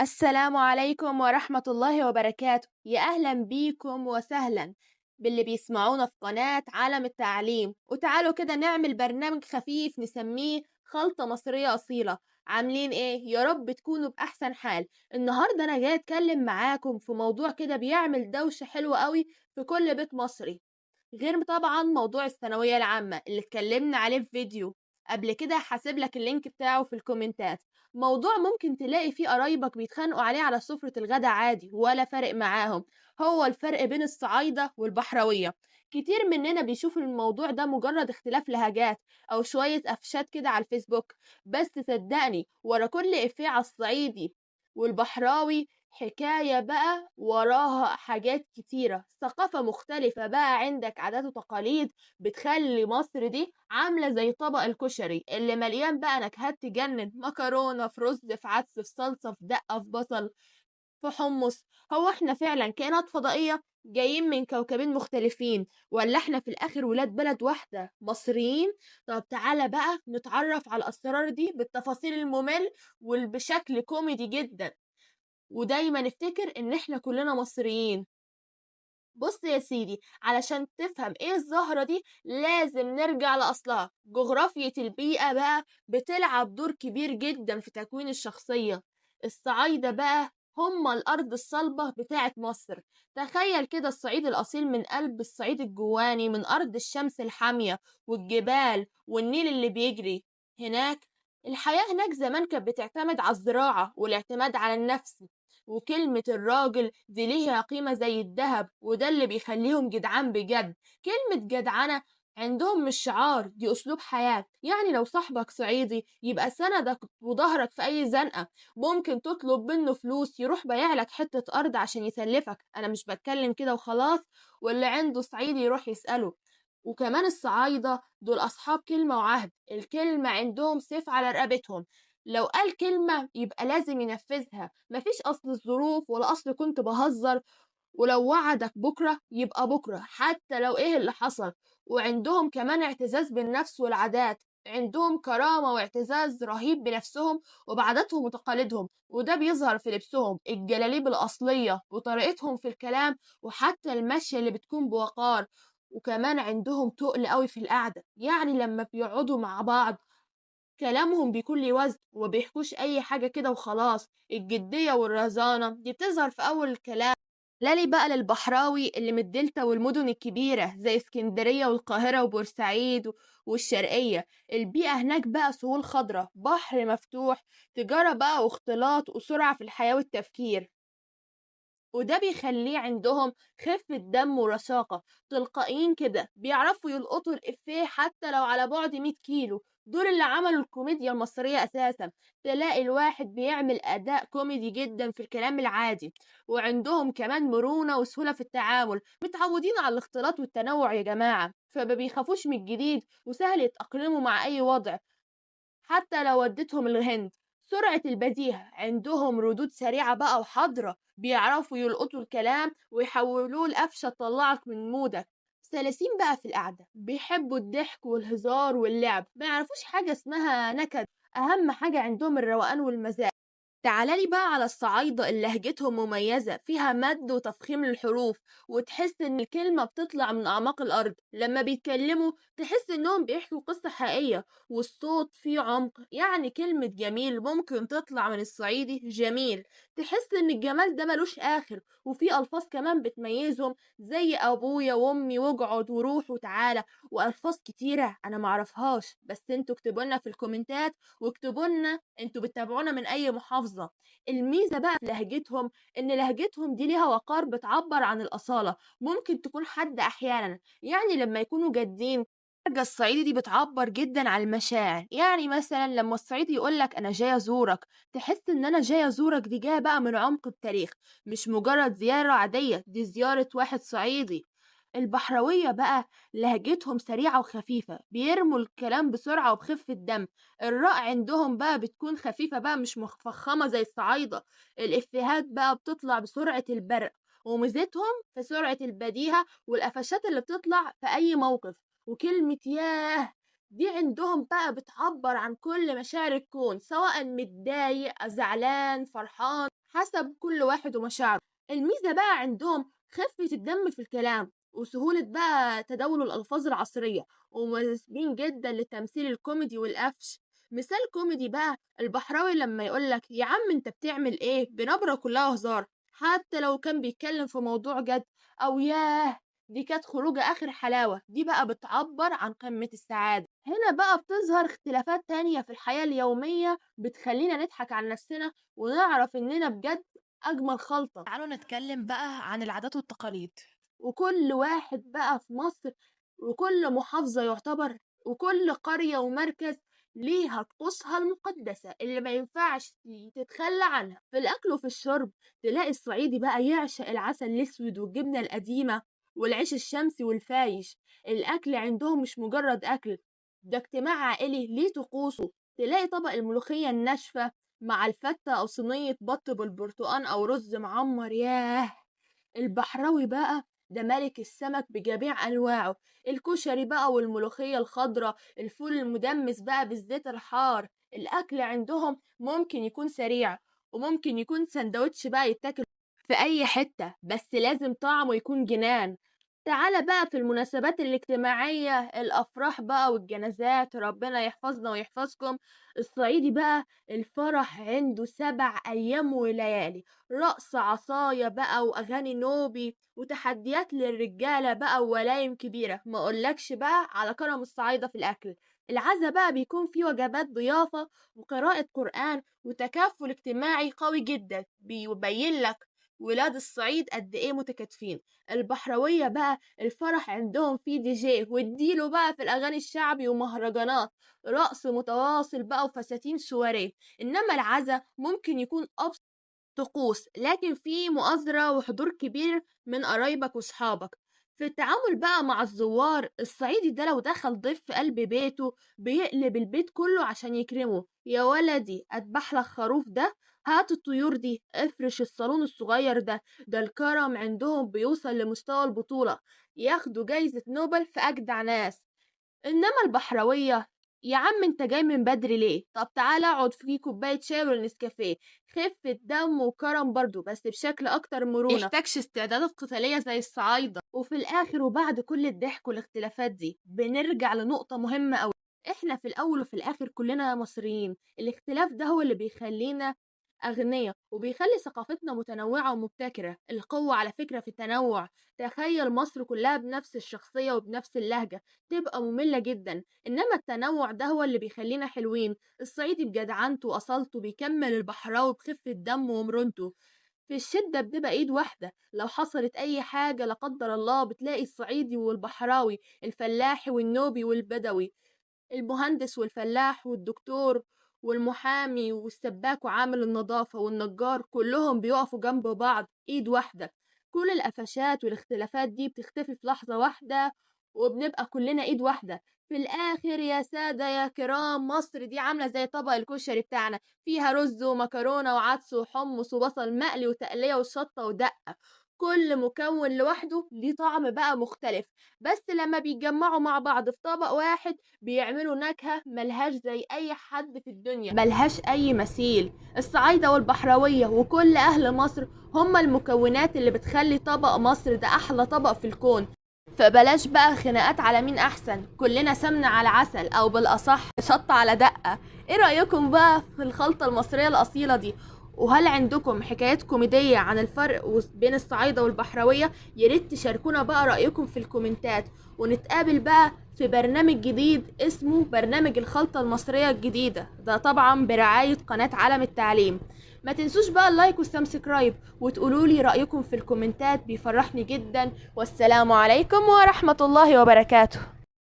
السلام عليكم ورحمة الله وبركاته. يا أهلا بيكم وسهلا باللي بيسمعونا في قناة عالم التعليم. وتعالوا كده نعمل برنامج خفيف نسميه خلطة مصرية أصيلة. عاملين إيه؟ يا رب تكونوا بأحسن حال. النهاردة أنا جاية أتكلم معاكم في موضوع كده بيعمل دوشة حلوة قوي في كل بيت مصري، غير طبعا موضوع الثانوية العامة اللي اتكلمنا عليه في فيديو قبل كده، هسيب لك ال link بتاعه في الكومنتات. موضوع ممكن تلاقي فيه قرايبك بيتخانقوا عليه على سفرة الغدا عادي ولا فارق معاهم، هو الفرق بين الصعايدة والبحراوية. كتير مننا بيشوف الموضوع ده مجرد اختلاف لهجات أو شوية قفشات كده على الفيسبوك، بس صدقني ورا كل إفيه على الصعيدي والبحراوي حكاية بقى، وراها حاجات كتيرة، ثقافة مختلفة بقى، عندك عادات وتقاليد بتخلي مصر دي عاملة زي طبق الكشري اللي مليان بقى نكهات تجنن، مكرونة في رز في عدس في صلصة في دقة في بصل في حمص. هو احنا فعلا كائنات فضائية جايين من كوكبين مختلفين، ولا احنا في الآخر ولاد بلد واحدة مصريين؟ طب تعالى بقى نتعرف على الأسرار دي بالتفاصيل الممل وبشكل كوميدي جدا، ودايما نفتكر ان احنا كلنا مصريين. بص يا سيدي، علشان تفهم ايه الظاهرة دي لازم نرجع لأصلها. جغرافية البيئة بقى بتلعب دور كبير جدا في تكوين الشخصية. الصعايدة بقى هم الأرض الصلبة بتاعة مصر. تخيل كده الصعيد الأصيل من قلب الصعيد الجواني، من أرض الشمس الحامية والجبال والنيل اللي بيجري هناك. الحياة هناك زمان كانت بتعتمد على الزراعة والاعتماد على النفس، وكلمة الراجل دي ليها قيمة زي الذهب، وده اللي بيخليهم جدعان بجد. كلمة جدعنة عندهم مش شعار، دي أسلوب حياة. يعني لو صاحبك صعيدي يبقى سندك وظهرك في أي زنقة، ممكن تطلب منه فلوس يروح بايع لك حتة أرض عشان يسلفك. أنا مش بتكلم كده وخلاص، واللي عنده صعيدي يروح يسأله. وكمان الصعايدة دول أصحاب كلمة وعهد، الكلمة عندهم سيف على رقبتهم، لو قال كلمة يبقى لازم ينفذها، مفيش أصل الظروف ولا أصل كنت بهزر، ولو وعدك بكرة يبقى بكرة حتى لو إيه اللي حصل. وعندهم كمان اعتزاز بالنفس والعادات، عندهم كرامة واعتزاز رهيب بنفسهم وبعاداتهم وتقاليدهم، وده بيظهر في لبسهم، الجلاليب الأصلية وطريقتهم في الكلام، وحتى المشي اللي بتكون بوقار. وكمان عندهم تقل قوي في القعدة، يعني لما بيقعدوا مع بعض كلامهم بيكون ليه وزن وما بيحكوش أي حاجة كده وخلاص. الجدية والرزانة دي بتظهر في أول الكلام. لالي بقى للبحراوي اللي من الدلتا والمدن الكبيرة زي اسكندرية والقاهرة وبورسعيد والشرقية. البيئة هناك بقى سهول خضرة، بحر مفتوح، تجارة بقى واختلاط وسرعة في الحياة والتفكير، وده بيخليه عندهم خفة دم ورشاقة، تلقائيين كده، بيعرفوا يلقطوا الإفيه حتى لو على بعد 100 كيلو. دول اللي عملوا الكوميديا المصرية أساسا. تلاقي الواحد بيعمل أداء كوميدي جدا في الكلام العادي، وعندهم كمان مرونة وسهولة في التعامل، متعودين على الاختلاط والتنوع يا جماعة، فما بيخافوش من الجديد وسهل يتأقلموا مع أي وضع حتى لو وديتهم الهند. سرعة البديهة عندهم، ردود سريعة بقى وحاضرة، بيعرفوا يلقطوا الكلام ويحولوه لقفشة تطلعك من مودك. سلسين بقى في القعدة، بيحبوا الضحك والهزار واللعب، ما يعرفوش حاجة اسمها نكد، أهم حاجة عندهم الروقان والمزاج. تعالالي بقى على الصعايدة اللي لهجتهم مميزة، فيها مد وتفخيم للحروف، وتحس إن الكلمة بتطلع من أعماق الأرض. لما بيتكلموا تحس إنهم بيحكوا قصة حقيقية، والصوت فيه عمق. يعني كلمة جميل ممكن تطلع من الصعيدي جميل، تحس إن الجمال ده ملوش آخر. وفي ألفاظ كمان بتميزهم زي أبويا وأمي واقعد وروح وتعالى، وألفاظ كتيرة أنا معرفهاش، بس انتوا اكتبوا لنا في الكومنتات، واكتبوا لنا انتوا بتتابعونا من أي محافظة. الميزة بقى في لهجتهم إن لهجتهم دي ليها وقار، بتعبر عن الأصالة، ممكن تكون حادة أحيانا، يعني لما يكونوا جادين. اللهجة الصعيدي دي بتعبر جدا عن المشاعر، يعني مثلا لما الصعيدي يقولك أنا جاي أزورك، تحس إن أنا جاي أزورك دي جاية بقى من عمق التاريخ، مش مجرد زيارة عادية، دي زيارة واحد صعيدي. البحراوية بقى لهجتهم سريعة وخفيفة، بيرموا الكلام بسرعة وبخفة دم. الراء عندهم بقى بتكون خفيفة بقى، مش مفخمة زي الصعايدة. الإفيهات بقى بتطلع بسرعة البرق، وميزتهم في سرعة البديهة والقفشات اللي بتطلع في أي موقف. وكلمة ياه دي عندهم بقى بتعبر عن كل مشاعر الكون، سواء متضايق، زعلان، فرحان. حسب كل واحد ومشاعره. الميزة بقى عندهم خفة الدم في الكلام وسهولة بقى تداول الألفاظ العصرية، ومناسبين جدا للتمثيل الكوميدي والقفش. مثال كوميدي بقى البحراوي لما يقولك يا عم انت بتعمل ايه بنبرة كلها هزار حتى لو كان بيتكلم في موضوع جد، أو ياه دي كانت خروجة آخر حلاوة، دي بقى بتعبر عن قمة السعادة. هنا بقى بتظهر اختلافات تانية في الحياة اليومية بتخلينا نضحك على نفسنا ونعرف إننا بجد أجمل خلطة. تعالوا نتكلم بقى عن العادات والتقاليد. وكل واحد بقى في مصر وكل محافظة يعتبر وكل قرية ومركز ليها طقوسها المقدسة اللي ما ينفعش تتخلى عنها. في الأكل وفي الشرب تلاقي الصعيدي بقى يعشق العسل الأسود والجبنة القديمة والعيش الشمسي والفايش. الأكل عندهم مش مجرد أكل، ده اجتماع عائلي ليه طقوسه. تلاقي طبق الملوخية الناشفة مع الفتة أو صينية بط بالبرتقان أو رز معمر، ياه. البحراوي بقى ده ملك السمك بجميع أنواعه، الكشري بقى والملوخية الخضراء، الفول المدمس بقى بالزيت الحار. الأكل عندهم ممكن يكون سريع وممكن يكون سندوتش بقى يتاكل في أي حتة، بس لازم طعمه يكون جنان. تعالى بقى في المناسبات الاجتماعية، الأفراح بقى والجنازات، ربنا يحفظنا ويحفظكم. الصعيدي بقى الفرح عنده 7 أيام وليالي، رقص عصاية بقى وأغاني نوبي وتحديات للرجالة بقى وولايم كبيرة. ما أقولكش بقى على كرم الصعايدة في الأكل. العزا بقى بيكون فيه وجبات ضيافة وقراءة قرآن وتكافل اجتماعي قوي جدا، بيبين لك ولاد الصعيد قد ايه متكاتفين. البحراوية بقى الفرح عندهم فيه دي جي واديله بقى في الأغاني الشعبي ومهرجانات، رقص متواصل بقى وفساتين سواريه. إنما العزا ممكن يكون أبسط طقوس، لكن فيه مؤازرة وحضور كبير من قرايبك وصحابك. في التعامل بقى مع الزوار، الصعيدي ده لو دخل ضيف في قلب بيته بيقلب البيت كله عشان يكرمه. يا ولدي أذبح لك خروف ده، هات الطيور دي، افرش الصالون الصغير ده. ده الكرم عندهم بيوصل لمستوى البطولة، ياخدوا جايزة نوبل في أجدع ناس. إنما البحراوية يا عم انت جاي من بدري ليه؟ طب تعالى اقعد في كوباية شاي ولا نسكافيه. خفة دم وكرم برضو بس بشكل أكتر مرونة، يحتاجش استعدادات قتالية زي الصعايدة. وفي الآخر وبعد كل الضحك والاختلافات دي بنرجع لنقطة مهمة أوي، احنا في الأول وفي الآخر كلنا مصريين. الاختلاف ده هو اللي بيخلينا أغنياء وبيخلي ثقافتنا متنوعة ومبتكرة. القوة على فكرة في التنوع. تخيل مصر كلها بنفس الشخصية وبنفس اللهجة، تبقى مملة جدا. إنما التنوع ده هو اللي بيخلينا حلوين. الصعيدي بجدعنته وأصالته بيكمل البحراوي بخفة دمه ومرونته. في الشدة بنبقى إيد واحدة، لو حصلت أي حاجة لا قدر الله بتلاقي الصعيدي والبحراوي، الفلاحي والنوبي والبدوي، المهندس والفلاح والدكتور والمحامي والسباك وعامل النظافة والنجار، كلهم بيقفوا جنب بعض إيد واحدة. كل القفشات والاختلافات دي بتختفي في لحظة واحدة وبنبقى كلنا إيد واحدة. في الآخر يا سادة يا كرام، مصر دي عاملة زي طبق الكشري بتاعنا، فيها رز ومكرونة وعدس وحمص وبصل مقلي وتقلية وشطة ودقة. كل مكون لوحده ليه طعم بقى مختلف، بس لما بيتجمعوا مع بعض في طبق واحد بيعملوا نكهة ملهاش زي أي حد في الدنيا، ملهاش أي مثيل. الصعايدة والبحراوية وكل أهل مصر هم المكونات اللي بتخلي طبق مصر ده أحلى طبق في الكون. فبلاش بقى خناقات على مين أحسن، كلنا سمنة على عسل، أو بالأصح شطة على دقة. إيه رأيكم بقى في الخلطة المصرية الأصيلة دي؟ وهل عندكم حكايات كوميدية عن الفرق بين الصعايدة والبحراوية؟ ياريت تشاركونا بقى رأيكم في الكومنتات، ونتقابل بقى في برنامج جديد اسمه برنامج الخلطة المصرية الجديدة، ده طبعا برعاية قناة عالم التعليم. ما تنسوش بقى ال like وال subscribe وتقولوا لي رأيكم في الكومنتات، بيفرحني جدا. والسلام عليكم ورحمة الله وبركاته.